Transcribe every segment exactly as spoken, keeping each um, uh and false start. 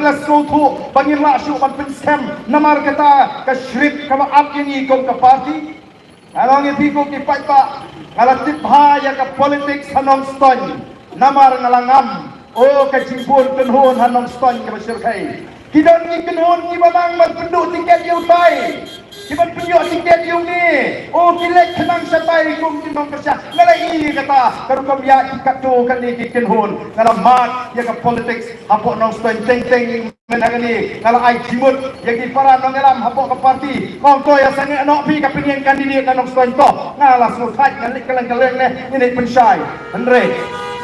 la sngewthuh ba ngim lah shuh ban pynskhem namar kata ka script kaba ap ïa ngi kum ka party. Nga ong ïa phi ko ki paidbah, nga la tip bha ïa ka politics ha Nongstoiñ. Namar nga la ngam, o ka jingbun kynhun ha Nongstoiñ kaba shyrkhei. Ki don ki kynhun kiba nang ban pynduh tiket ïa utai, kiban pynïoh tiket ïa une. O ki leit khnang shatai kum ki nongkyrshan. Nga la ïohi kata ka rukom ïa ki katto katne ki kynhun. Nga la mad ïa ka politics hapoh Nongstoiñ teng teng. Mynta kane nga la ai jingmut ïa ki para nongïalam hapoh ka party. Nga ong to ïa sangeh noh phi ka pynïeng candidate na Nongstoiñ to. Nga la sngewthuh, nga leit kylleng kylleng ne ïa ne pynshai. Hynrei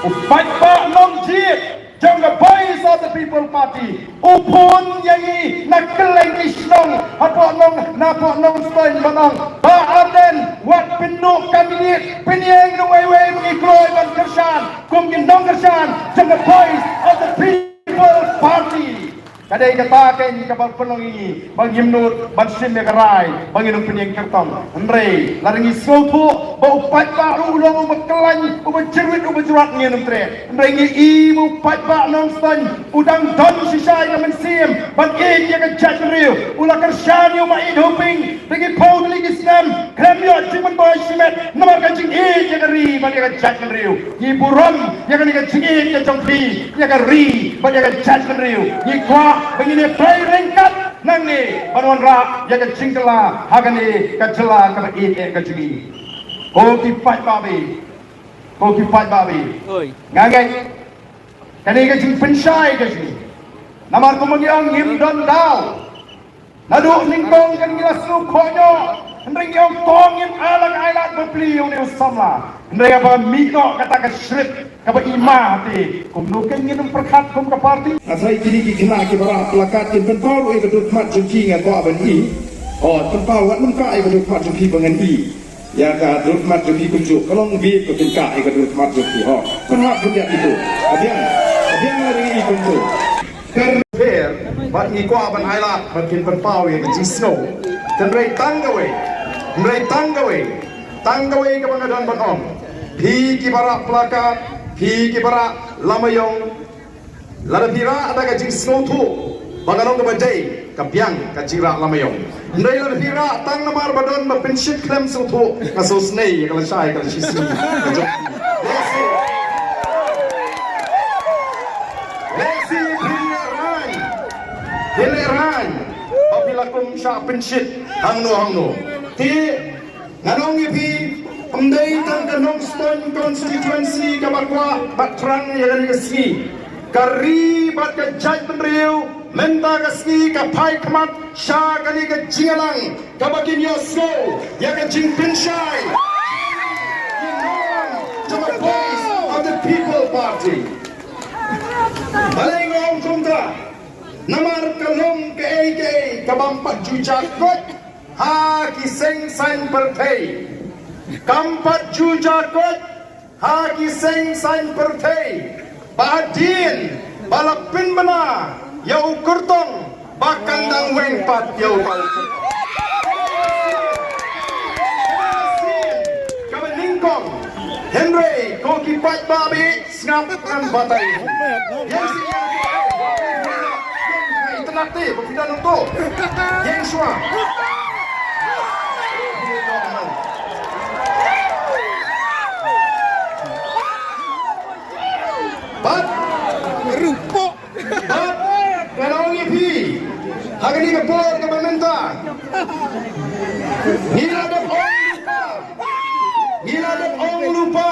u paidbah nongjied jong ka Voice of the People Party u phone ïa ngi na kylleng ki shnong hapoh Nong, na hapoh Nongstoiñ ban ong, Bah Ardent, wat pynduh candidate, pynïeng da uwei uwei ba ngi kloi ban kyrshan kum ki nongkyrshan jong ka Voice of the People Party. Ka dei kata keiñ kaba pynlong ïa ngi ba ngim nud ban shim ïa ka rai ba ngin ym pynïeng kyrtong. Hynrei lada ngi sngewthuh ba u paidbah ruh u long uba khlaiñ, uba jyrwit, uba jyrwat, ngin ym treh. Hynrei ngi i ba u paidbah Nongstoiñ u dang don shisha ïa ka mynsiem ban ïeit ïa ka jaitbynriew. U la kyrshan ïa u Bah Ïeit Hoping da ki phew tylli ki snem khlem ïoh jingmyntoi shimet namar ka jingïeit ïa ka ri bad ïa ka jaitbynriew. Ngi burom ïa kane ka jingïeit ka jong phi ïa ka ri bad ïa ka jaitbynriew. Ngi kwah ba ngin ïa trei ryngkat nangne ban wanrah ïa ka jingkylla ha kane ka jylla kaba ïeit eh ka jong ngi. Ko ki paidbah, ko ki paidbah, nga ngeit kane ka jingpynshai ka jong ngi. Namar kumba ngi ong, ngim don daw. Naduh nyngkong kan ngi la sngewkhoh noh, hynrei ngi ong to ngin ai la ka ai lad bapli ïa une u samla. Hynrei haba mih noh kata ka script kaba i ma te, kumno kan ngin ym pyrkhat kum ka party? Nga tharai kine ki khynnah kiba rah plakat kin pynpaw ruh ïa ka dur khmat jong ki, nga kwah ban i. Oh, pynpaw, wat nym kah ïa ka dur khmat jong ki ba ngan i. Ïa ka dur khmat jong ki kumjuh, ka long beit ba kin kah ïa ka dur khmat jong ki. Ho, pynhap pyndiat ito. Ka biang, ka biang la dei i kumjuh. Kyrpad bad ngi kwah ban ai lad ba kin pynpaw ïa ka jingsngew. Hynrei tang kawei, hynrei tang kawei, tang kawei kaba nga don ban ong. Phi kiba rah plakat, phi kiba rah lama ïong, lada phi rah da ka jingsngewthuh ba ka long kaba dei, ka biang ka jingrah lama ïong. Hynrei lada phi rah tang namar ba don ba pynshit khlem sngewthuh, nga sngewsynei ïa ka lashai ka lashisngi ka jong phi. Lehse, lehse phin lehraiñ, phin lehraiñ ba phi la kum shah pynshit hangno hangno. Te ngan ong ïa phi, ym dei tang ka Nongstoiñ constituency kaba kwah bad thrang ïa kane ka sngi. Ka ri bad ka jaitbynriew mynta ka sngi ka phai khmat sha kane ka jingïalang kaba kin ïohsngew ïa ka jingpynshai. Ki nongïalam jong ka Voice of the People Party. Balei nga ong kumta? Namar ka long kaei kaei kaba ym pat ju jia koit ha ki seng saiñ pyrthei. Kam pat ju jia koit ha ki seng saiñ pyrthei ba hadien ba la pynbna ïa u kyrtong ba kan dang weng pat ïa u ba u kyrtong. Kaba nyngkong, hynrei ko ki paidbah ba ïeit, sngap ngan batai. Ïeng sha ïeng. Ïeng sha ïeng. Ïeng sha ïeng. Bad, bad nga ong ïa phi, ha kane ka por kaba mynta, ngi la dep ong lypa, ngi la dep ong lypa